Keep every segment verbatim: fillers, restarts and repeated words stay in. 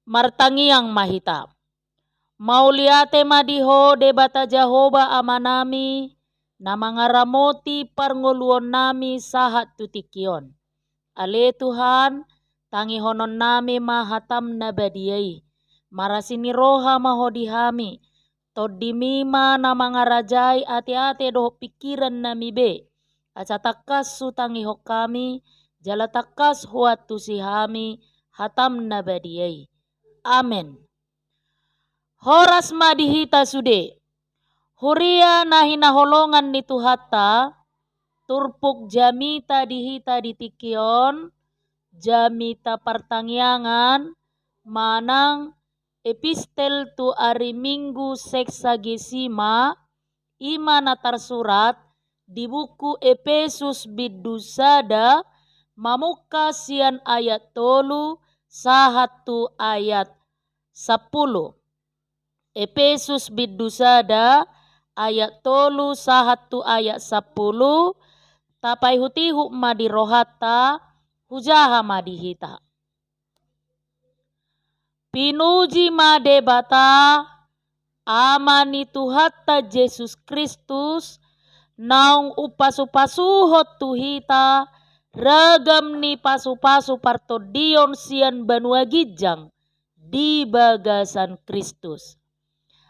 Martangiang ma hita. Mauliate ma di Ho Debata Jahowa Amanami, na mangaramoti parngoluonnami sahat tu tingki on. Ale Tuhan, tangihononnami ma hataM na badia i. Marasi ni roha ma Ho di hami, TondiMi ma na mangarajai ateate dohot pingkirannami be, asa tangkas hutangihon hami, jala tangkas huantusi hami hataM na badia i. Amen. Horas ma di hita sude. Huria na hinaholongan ni Tuhanta, turpuk jamita di hita di tingki on, jamita partangiangan, manang epistel tu ari Minggu Sexagesima, i ma na tarsurat di buku Epesus bindu sada, mamungka sian ayat tolu sahat tu ayat sampulu. Epesus bindu sada ayat tolu sahat tu ayat sampulu. Tapaihutihut ma di rohanta, hujaha ma di hita. Pinuji ma Debata, Ama ni Tuhanta Jesus Kristus, naung umpasupasuhon tu hita ragam ni pasupasu partondion sian banua ginjang di bagasan Kristus.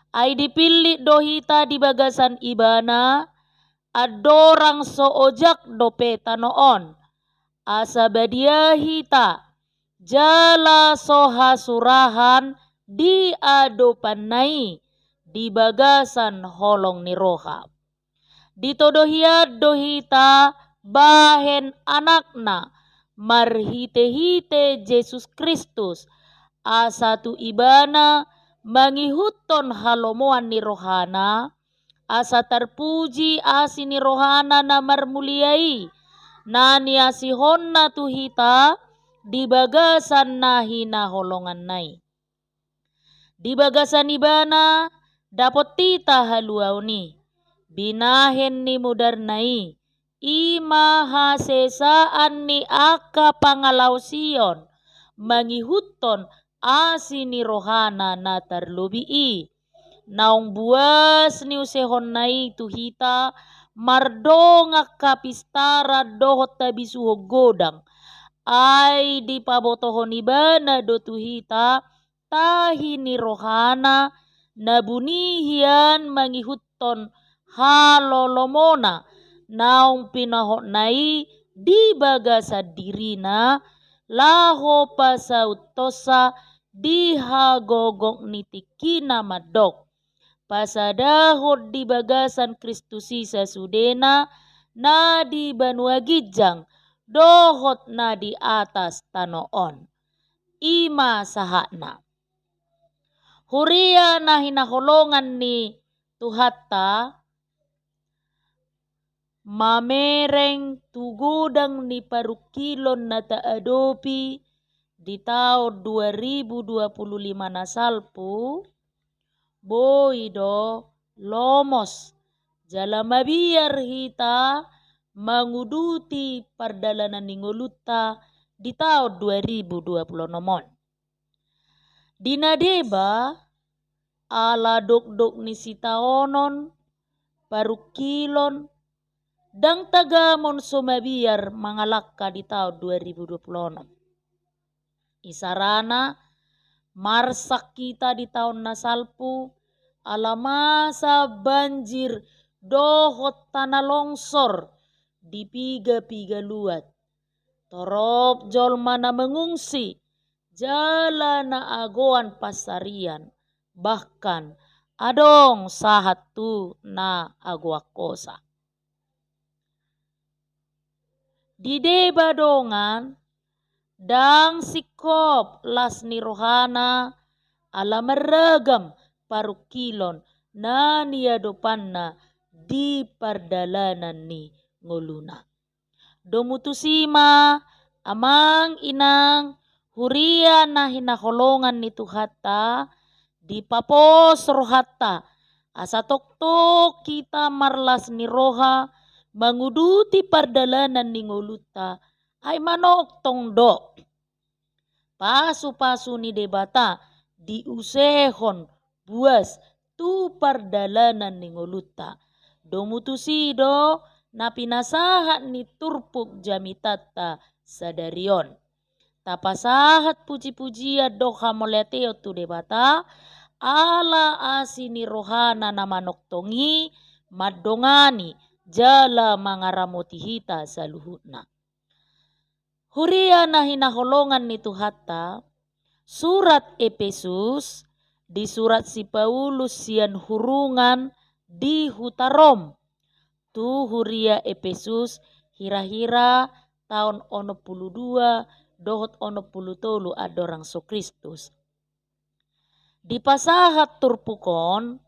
Ai dipillit do hita di bagasan Ibana, andorang so ojak dope tano on, asa badia hita jala so hasurahan di adopanna i di bagasan holong ni roha. Ditodo hian do hita bahen anakna marhitehite Jesus Kristus, asa tu Ibana mangihuthon halomoan ni rohana, asa tarpuji asi ni rohana na marmulia i, na niasihonna tu hita di bagasan na hinaholonganna i. Di bagasan Ibana dapot hita haluaon i, binahen ni mudarna i, i ma hasesaan ni angka pangalaosion, mangihuthon asi ni rohana na tarlobi i. Naung buas niusehonna i tu hita mardongan hapistaran dohot habisuhon godang. Ai dipabotohon Ibana do tu hita tahi ni rohana na buni hian mangihuthon halolomona naung pinahotna i di bagasan dirina, laho pasauthonsa di hagogok ni tingkina mandok, pasadahon di bagasan Kristus i sasudena na di banua ginjang dohot na di atas tano on. I ma sahatna. Huria na hinaholongan ni Tuhanta, mamereng tu godang ni parungkilon na taadopi di taon dua ribu dua puluh lima na salpu, boi do lomos jala mabiar hita manguduti pardalanan ni ngolunta di taon dua ribu dua puluh onom on. Di na deba, ala dokdok ni sitaonon, parungkilon, ndang tagamon so mabiar mangalangka di taon dua ribu dua puluh onom. Isarana, marsak hita di taon na salpu, ala masa banjir dohot tanah longsor di piga-piga luat. Torop jolma na mengungsi, jala na agoan pansarian, bahkan adong sahat tu na agoan hosa. Di deba dongan, ndang singkop las ni rohana, ala marragam parungkilon na niadopanna di pardalanan ni ngoluna. Domu tusi ma, amang inang, huria na hinaholongan ni Tuhanta, dipapos rohanta, asa tongtong hita marlas ni roha, manguduti pardalanan ni ngolunta, ai manongtong do. pasu-pasu ni Debata diusehon buas tu pardalanan ni ngolunta. Domu tusi do na pinasahat ni turpuk jamitanta sadari on. Tapasahat puji-pujian dohot hamauliateon tu Debata, ala asi ni rohana na manongtong i mandongani jala mangaramoti hita saluhutna. Huria na hinaholongan ni Tuhanta, surat Epesus disurat si Paulus sian hurungan di huta Rom tu huria Epesus, hira-hira taon onom pulu dua dohot onom pulu tolu andorang so Kristus. Dipasahat turpuk on,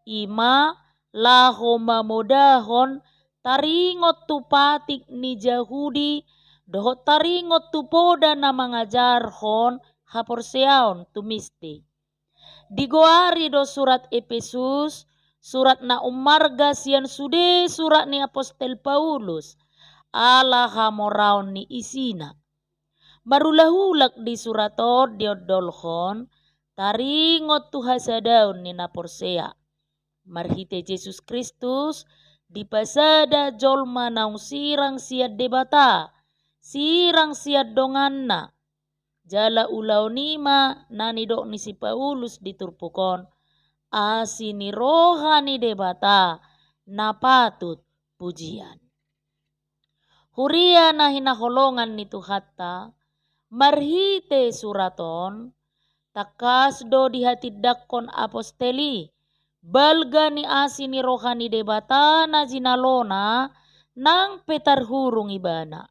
i ma laho mamodahon taringot tu patik ni Jahudi dohot taringot tu poda na mangajarhon haporseaon tu misteri. Digoari do surat Epesus surat na ummarga sian sude surat ni apostel Paulus, ala hamoraon ni isina. Marulah-ulah di surat on diondolhon taringot tu hasadaon ni na porsea. Marhite Jesus Kristus dipasada jolma naung sirang sian Debata, sirang sian donganna. Jala ulaon i ma na nidok ni si Paulus di turpuk on, asi ni roha ni Debata na patut pujian. Huria na hinaholongan ni Tuhanta, marhite surat on, tangkas do dihatindangkon apostel i, balga ni asi ni roha ni Debata na jinalona, nang pe tarhurung ibana.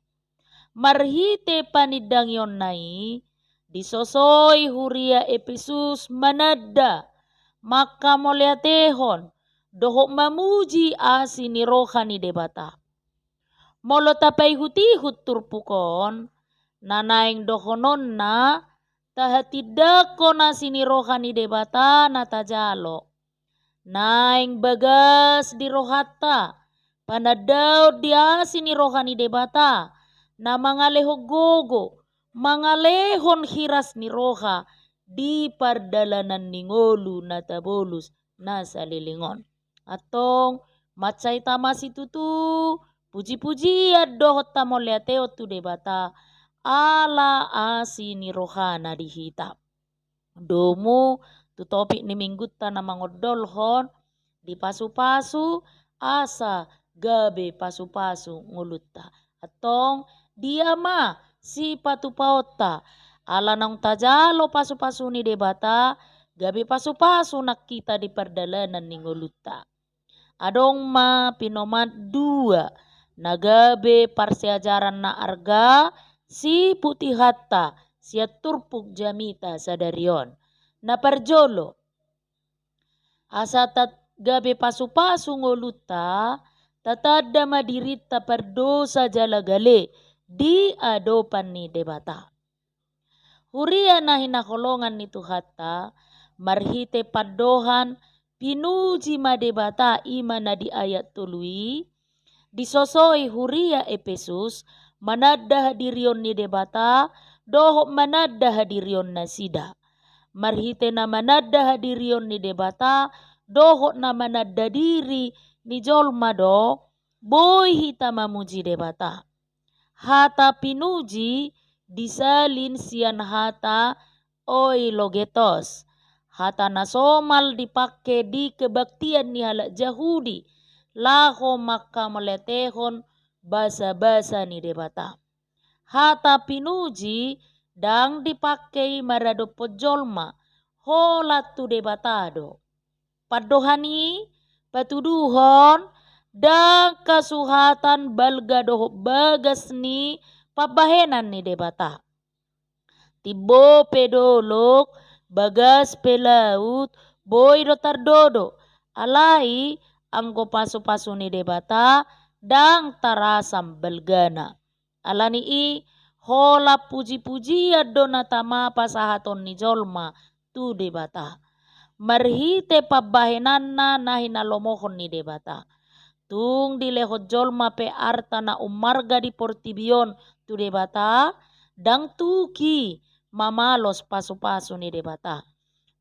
Marhite panindangionna i, disosoi huria Epesus mananda, mangkamauliatehon, dohot mamuji asi ni roha ni Debata. Molo tapaihut-ihut turpuk on, na naeng dohononna, tahatindangkon asi ni roha ni Debata na tajalo. Naeng bagas di rohanta, panandaon di asi ni roha ni Debata, na mangalehon gogo, mangalehon hiras ni roha, di pardalanan ni ngolu na tabolus na saleleng on. Antong, mansai tama situtu, puji-pujian dohot hamauliateon tu Debata, ala asi ni rohana di hita. Domu, tu topik ni minggunta na mangondolhon, dipasu-pasu, asa gabe pasu-pasu ngolunta. Antong, dia ma sipatupaonta, ala naung tajalo pasu-pasu ni Debata, gabe pasu-pasu nang hita di pardalanan ni ngolunta. Adong ma pinomat dua, na gabe parsiajaran na arga, siputihonta, sian turpuk jamita sadari on. Na parjolo, asa tat-, gabe pasu-pasu ngolunta, tatanda ma dirinta pardosa jala gale, di adopan ni Debata. Huria na hinaholongan ni Tuhanta, marhite pandohan, pinuji ma Debata i ma na di ayat tolu i, disosoi huria Epesus, mananda hadirion ni Debata, dohot mananda hadirion nasida. Marhite na mananda hadirion ni Debata, dohot na mananda diri ni jolma do, boi hita mamuji Debata. Hata pinuji disalin sian hata eulogetos. Hata na somal dipangke di kebaktian ni halak Jahudi, laho mangkamauliatehon basa-basa ni Debata. Hata pinuji ndang dipangke i maradophon jolma, holan tu Debata do. Pandohan i patuduhon ndang hasuhatan balga dohot bagas ni pambahenan ni Debata. Timbo pe dolok, bagas pe laut, boi do tardodo. Alai anggo pasu-pasu ni Debata ndang tarasam balgana. Ala ni i, holan puji-pujian do na tama pasahaton ni jolma tu Debata. Marhite pambahenanna na hinalomohon ni Debata. Tung dilehon jolma pe arta na ummarga di portibi on tu Debata, ndang tuk i mamalos pasupasu ni Debata.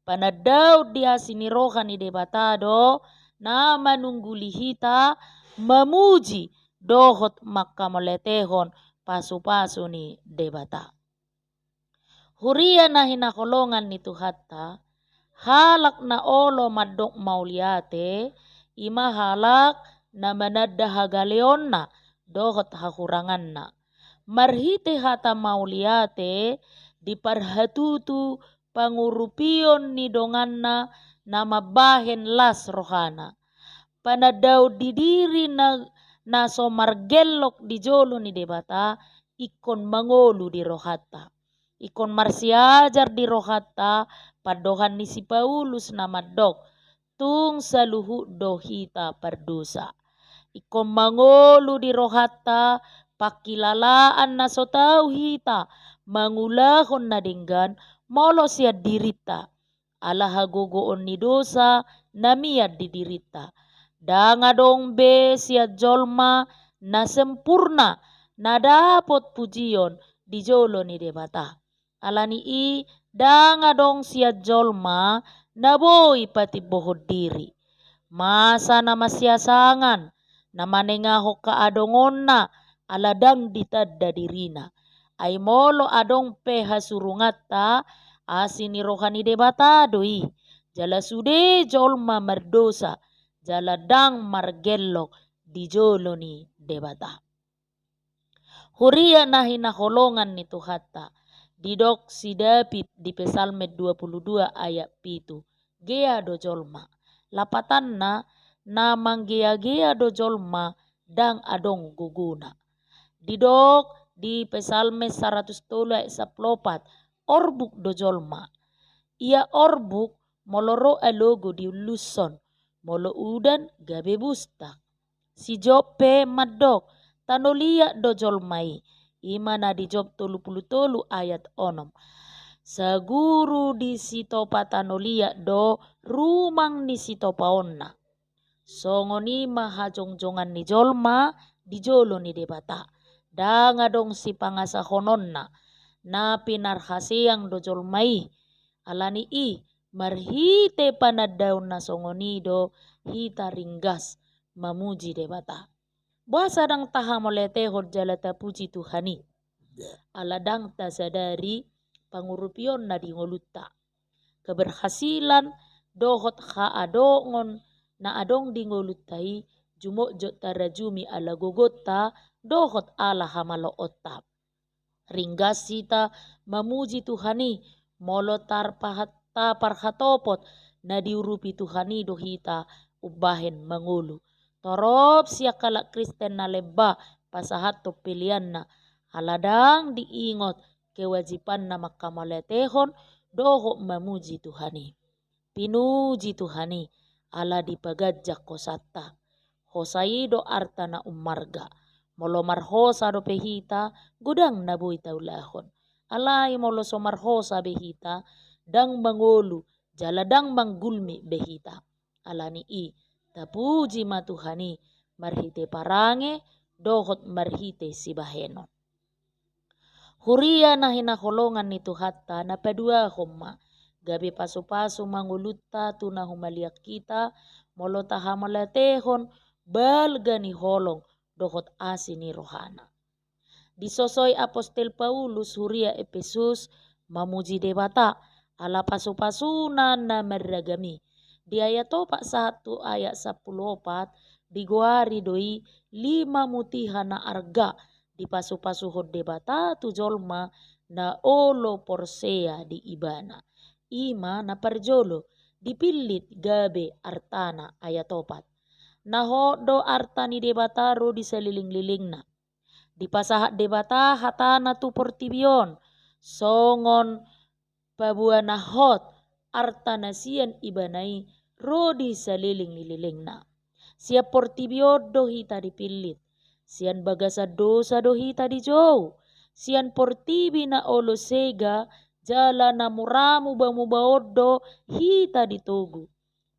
Panandaon di asi ni roha ni Debata do na manungguli hita mamuji dohot manghamauliatehon pasupasu ni Debata. Huria na hinaholongan ni Tuhanta, halak na olo mandok mauliate, i ma halak na mananda hagaleonna dohot hahuranganna. Marhite hata mauliate diparhatutu pangurupion ni donganna na mambahen las rohana. Panandaon di diri na, na so margellok di jolo ni Debata, ingkon mangolu di rohanta. Ingkon marsiajar di rohanta pandohan ni si Paulus na mandok, tung saluhut do hita pardosa. Ingkon mangolu di rohanta pangkilalaan na so tau hita mangulahon na denggan molo sian dirinta. Ala hagogoon ni dosa na mian di dirinta. Ndang adong be sian jolma na sempurna na dapot pujion di jolo ni Debata. Ala ni i ndang adong sian jolma na boi patimbohon diri. Masa na masiasangan, na manengahon haadongonna, ala ndang ditanda dirina. Ai molo adong pe hasurunganta, asi ni roha ni Debata do i. Jala sude jolma mardosa, jala ndang margellok di jolo ni Debata. Huria na hinaholongan ni Tuhanta, didok si Daud di Psalmen dua puluh dua ayat pitu, gea do jolma. Lapatanna, na manggeagea do jolma, ndang adong gogona. Didok di Psalmen saratus tolu ayat sampulu opat, orbuk do jolma. Ia orbuk molo ro alogo diullushon, molo udan gabe bustak. Si Job pe mandok, tano liat do jolma i, i ma na di Job tolu puluh tolu ayat onom. Saguru ni sitopa tano liat do rumang ni sitopaonna. Songon i ma hajongjongan ni jolma di jolo ni Debata. Ndang adong sipangasahononna, na pinarhaseang do jolma i. Ala ni i, marhite panandaon na songon i do hita ringgas mamuji Debata. Boasa ndang tahamauliatehon jala tapuji Tuhan i? Ala ndang tasadari pangurupionna di ngolunta. Keberhasilan dohot haadongon na adong di ngolunta i jumotjot tarajumi ala gogonta dohot ala hamaloonta. Ringgas hita mamuji Tuhan i, molo tarpahat-, taparhatopot na diurupi Tuhan i do hita umbahen mangolu. Torop sian halak Kristen na lemba pasahathon peleanna, ala ndang diingot kewajibanna manghamauliatehon dohot mamuji Tuhan i. Pinuji Tuhan i, ala dipaganjang hosanta. Hosa i do arta na ummarga. Molo marhosa dope hita, godang na boi taulahon. Alai molo so marhosa be hita, ndang mangolu, jala ndang manggulmit be hita. Ala ni i, tapuji ma Tuhan i, marhite parange, dohot marhite sibahenon. Huria na hinaholongan ni Tuhanta, na paduahon ma, gabe pasupasu ma ngolunta tu na humaliang hita, molo tahamauliatehon balga ni holong dohot asi ni rohana. Disosoi Apostel Paulus huria Epesus mamuji Debata, ala pasupasuna na marragam i. Di ayat opat sahat tu ayat sampulu opat, digoari do i lima mutiha na arga dipasupasuhon Debata tu jolma na olo porsea di Ibana. I ma na parjolo, dipillit gabe artana, ayat opat. Na hot do arta ni Debata ro di salelenglelengna. Dipasahat Debata hatana tu portibi on, songon paboa na hot arta na sian Ibana i ro di saleleng ni lelengna. Sian portibi on do hita dipillit, sian bagasan dosa do hita dijou, sian portibi na olo sega jala na mura mubamuba on do hita ditogu.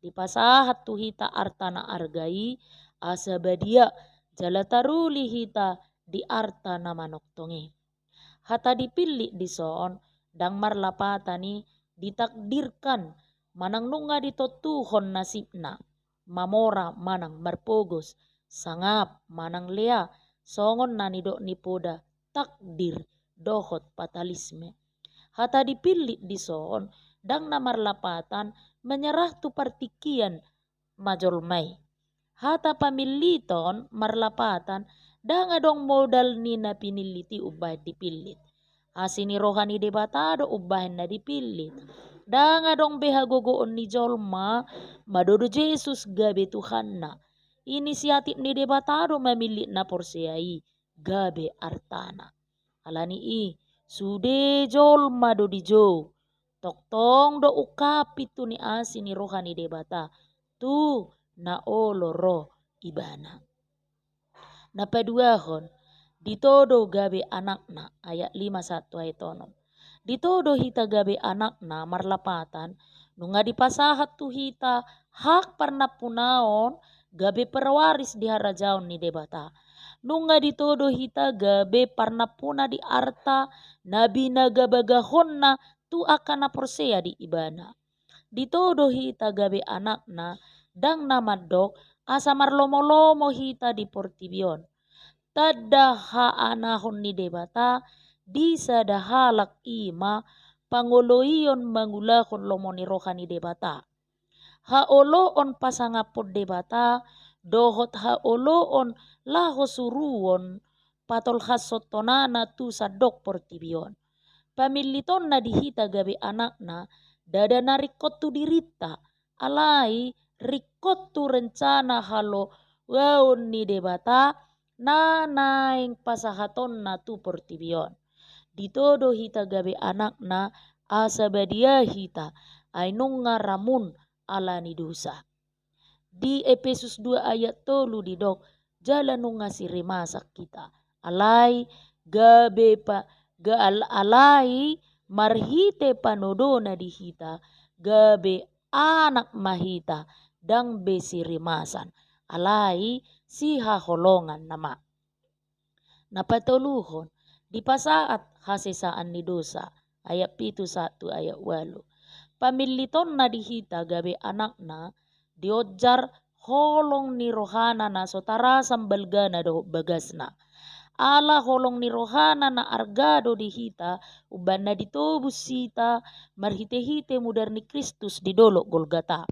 Dipasahat tu hita arta na arga i, asa badia jala taruli hita di arta na manongtong i. Hata dipillit dison ndang marlapatan i ditakdirkan manang nunga ditontuhon nasibna, mamora manang marpogos, sangap manang lea, songon na nidok ni poda takdir dohot fatalisme. Hata dipillit dison ndang na marlapatan menyerah tu partingkian ma jolma i. Hata pamilliton marlapatan ndang adong modal ni na pinillit i umbahen dipillit. Asi ni roha ni Debata do umbahen na dipillit. Ndang adong be hagogoon ni jolma madodo Jesus gabe Tuhanna. Inisiatif ni Debata do mamillit na porsea i gabe artana. Alani i, sude jolma do dijou. Tongtong do ungkap pintu ni asi ni roha ni Debata tu na olo ro Ibana. Na paduahon, ditodo gabe anakna, ayat lima sahat tu ayat onom. Ditodo hita gabe anakna marlapatan, nunga dipasahat tu hita hak parnampunaon gabe pewaris di harajaon ni Debata. Nunga ditodo hita gabe parnampuna di arta na binagabagahonna tu angka na porsea di Ibana. Ditodo hita gabe anakna, ndang na mandok asa marlomolomo hita di portibi on. Tanda haanahon ni Debata di sada halak i ma pangoloion mangulahon lomo ni roha ni Debata. Haoloon pasangaphon Debata dohot haoloon laho suruon patolhashon tonana tu sandok portibi on. Pamillitonna di hita gabe anakna, ndada na ringkot tu dirinta, alai ringkot tu rencana haloaon ni Debata na naeng pasahatonna tu portibi on. Ditodo hita gabe anakna asa badia hita, ai nunga ramun ala ni dosa. Di Epesus dua ayat tolu didok, jala nunga sirimasan hita. Alai gabe pa, ga-, al-, alai marhite panodona di hita, gabe anak ma hita, ndang be sirimasan. Alai sihaholongan nama. Na patoluhon, dipasahat hasesaan ni dosa, ayat pitu sahat tu ayat ualu. Pamillitonna di hita gabe anakna, dionjar holong ni rohana na so tarasam balgana dohot bagasna. Ala holong ni rohana na arga do di hita, umbahen na ditobus hita marhitehite mudar ni Kristus di dolok Golgata.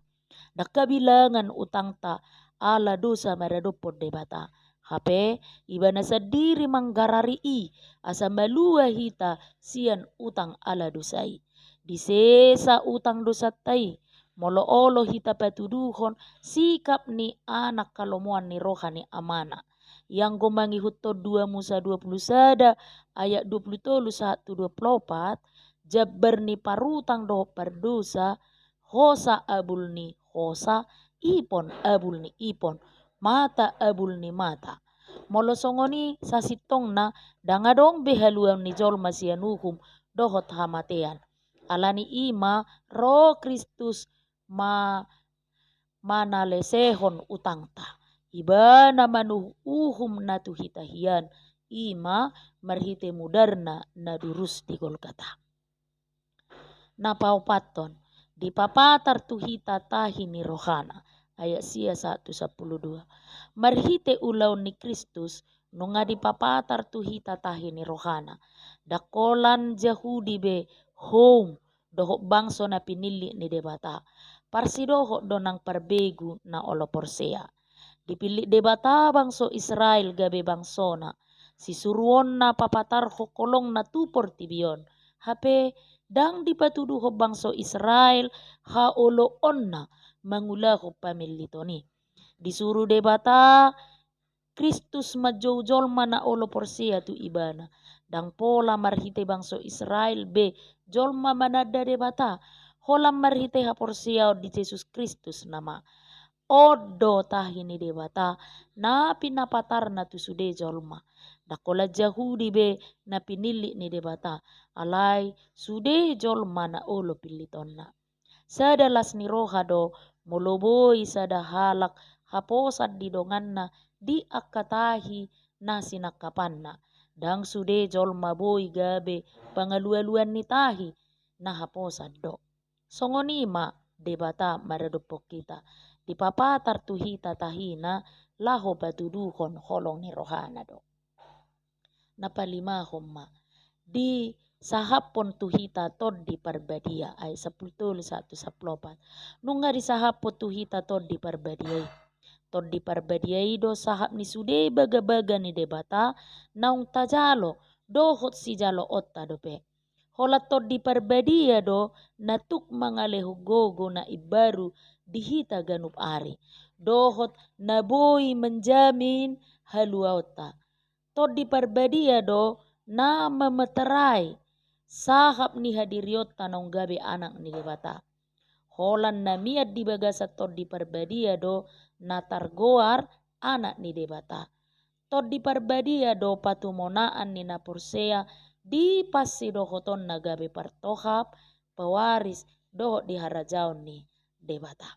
Ndang habilangan utangta ala dosa maradophon Debata. Hape, Ibana sandiri manggarari i, asa malua hita sian utang ala dosa i. Disesa utang dosanta i, molo olo hita patuduhon sikap ni anak halomoan ni roha ni amana. Ianggo mangihuthon dua Musa dua pulu sada ayat dua pulu tolu sahat tu dua pulu opat, jambar ni parutang dohot pardosa, hosa abul ni hosa, ipon abul ni ipon, mata abul ni mata. Molo songon i sasintongna, ndang adong be haluaon ni jolma sian uhum dohot hamatean. Alani i ma ro Kristus ma-, manalesehon utangta. Ibana manuhuk uhum na tu hita hian, i ma marhite mudarna na durus di Golgata. Na paopathon, dipapatar tu hita tahi ni rohana, ayat sia sahat tu sampulu dua. Marhite ulaon ni Kristus, nunga dipapatar tu hita tahi ni rohana. Ndang holan Jahudi be houm dohot bangso na pinillit ni Debata. Parsidohot do nang parbegu na olo porsea. Dipillit Debata bangso Israel gabe bangsona. Sisuruonna papatarhon holongna tu portibi on. Hape ndang dipatuduhon bangso Israel haoloonna mangulahon pamilliton i. Disuru Debata Kristus manjou jolma na olo porsea tu Ibana. Ndang pola marhite bangso Israel be jolma mananda Debata, holan marhite haporseaon di Jesus Kristus nama. On do tahi ni Debata na pinapatarna tu sude jolma. Ndang holan Jahudi be na pinillit ni Debata, alai sude jolma na olo pillitonna. Sada las ni roha do molo boi sada halak haposan di donganna di angka tahi na sinangkapanna. Ndang sude jolma boi gabe pangalualuan ni tahi, na haposan do. Songon i ma Debata maradophon hita, dipapatar tu hita tahina laho patuduhon holong ni rohana do. Na palimahon ma, disahaphon tu hita Tondi Parbadia, ayat sampulu tolu sahat tu sampulu opat. Nunga disahaphon tu hita Tondi Parbadia i. Tondi Parbadia i do sahap ni sude bagabaga ni Debata naung tajalo dohot sijaloonta dope. Holan Tondi Parbadia do na tuk mangalehon gogo na imbaru di hita ganup ari, dohot na boi menjamin haluaonta. Tondi Parbadia do na memeterai sahap ni hadirionta naung gabe anak ni Debata. Holan na mian di bagasan Tondi Parbadia do na targoar anak ni Debata. Tondi Parbadia do patumonaan ni na porsea di pansidohotonna gabe partohap, pewaris, dohot di harajaon ni Debata.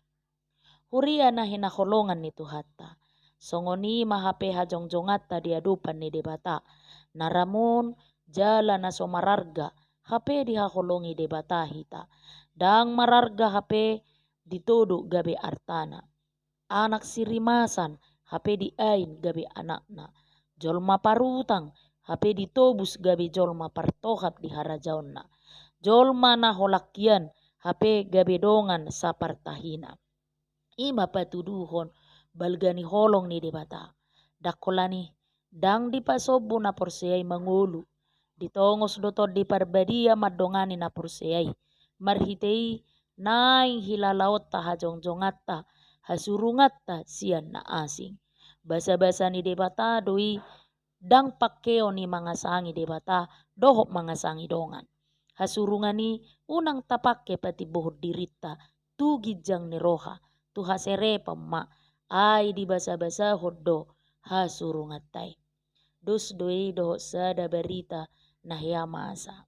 Huria na hinaholongan ni Tuhanta. Songon i ma hape hajongjonganta di adopan ni Debata. Na ramun, jala na so mararga, hape dihaholongi Debata hita. Ndang mararga hape ditodok gabe artana. Anak sirimasan, hape diain gabe anakna. Jolma parutang, hape ditobus gabe jolma partohap di harajaonna. Jolma na holan hian, hape gabe dongan sapartahina. I ma patuduhon balga ni holong ni Debata. Ndang holan i, ndang dipasombu na porsea i mangolu. Ditongos do Tondi Parbadia mandongani na porsea i. Marhite i naeng hilalaonta hajongjonganta, hasurunganta sian na asing. Basabasa ni Debata do i, ndang pangkeon ni mangasangi Debata dohot mangasangi dongan. Hasurungan i unang tapangke patimbohon dirinta tu ginjang ni roha, tu haserepon ma, ai dibasabasahon do hasurunganta i. Dos do i dohot sada barita na hea masa.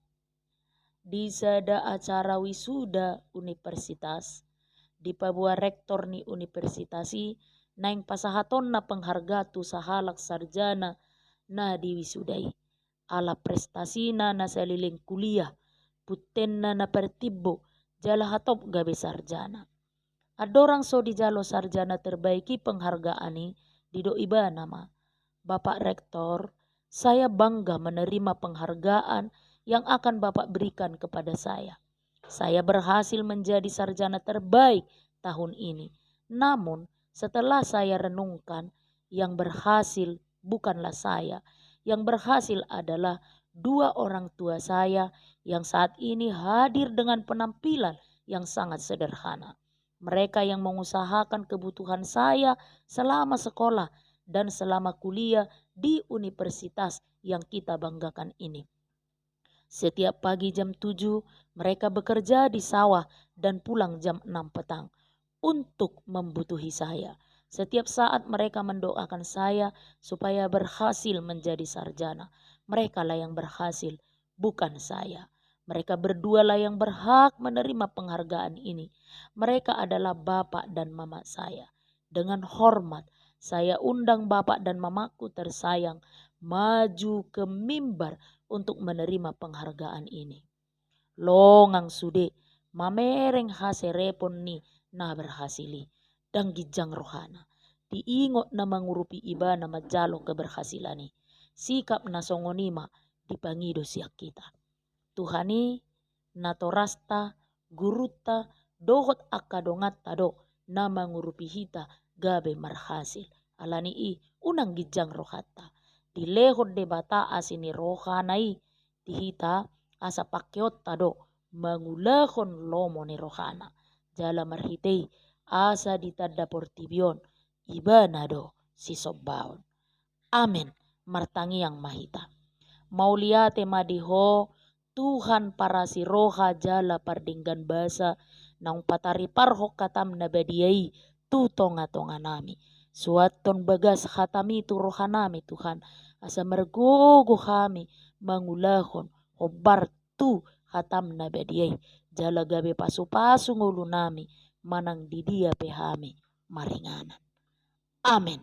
Di sada acara wisuda universitas, dipaboa rektor ni universitas i naeng pasahatonna penghargaan tu sahalak sarjana na diwisuda i. Ala prestasina na saleleng kuliah, puntenna na partimbo, jala hatop gabe sarjana. Andorang so dijalo sarjana terbaik i penghargaan i, didok ibana ma, "Bapak Rektor, saya bangga menerima penghargaan yang akan Bapak berikan kepada saya. Saya berhasil menjadi sarjana terbaik tahun ini. Namun, setelah saya renungkan, yang berhasil bukanlah saya. Yang berhasil adalah dua orang tua saya yang saat ini hadir dengan penampilan yang sangat sederhana. Mereka yang mengusahakan kebutuhan saya selama sekolah dan selama kuliah di universitas yang kita banggakan ini. Setiap pagi jam tujuh, mereka bekerja di sawah dan pulang jam enam petang untuk membutuhi saya. Setiap saat mereka mendoakan saya supaya berhasil menjadi sarjana. Merekalah yang berhasil, bukan saya. Mereka berdualah yang berhak menerima penghargaan ini. Mereka adalah bapak dan mama saya. Dengan hormat, saya undang bapak dan mamaku tersayang maju ke mimbar untuk menerima penghargaan ini." Longang sude mamereng haserepon ni na berhasil i. Ndang ginjang rohana. Diingot na mangurupi ibana manjalo keberhasilan i. Sikap na songon i ma dipangido sian hita. Tuhan i, natorasta, gurunta, dohot angka donganta do na mangurupi hita gabe marhasil. Alani i, unang ginjang rohanta. Dilehon Debata asi ni rohana i di hita, asa pangkeonta do mangulahon lomo ni rohana. Jala marhite i, asa ditanda portibi on, ibana do sisombaon. Amen. Martangiang ma hita. Mauliate ma di Ho, Tuhan parasi roha jala pardenggan basa, naung patariparhon hatam na badia i tu tongatonganami. Suanhon bagas hatam i tu rohanami, Tuhan, asa margogo hami mangulahon hombar tu hatam na badia i, jala gabe pasupasu ngolunami manang didia pe hami maringanan. Amen.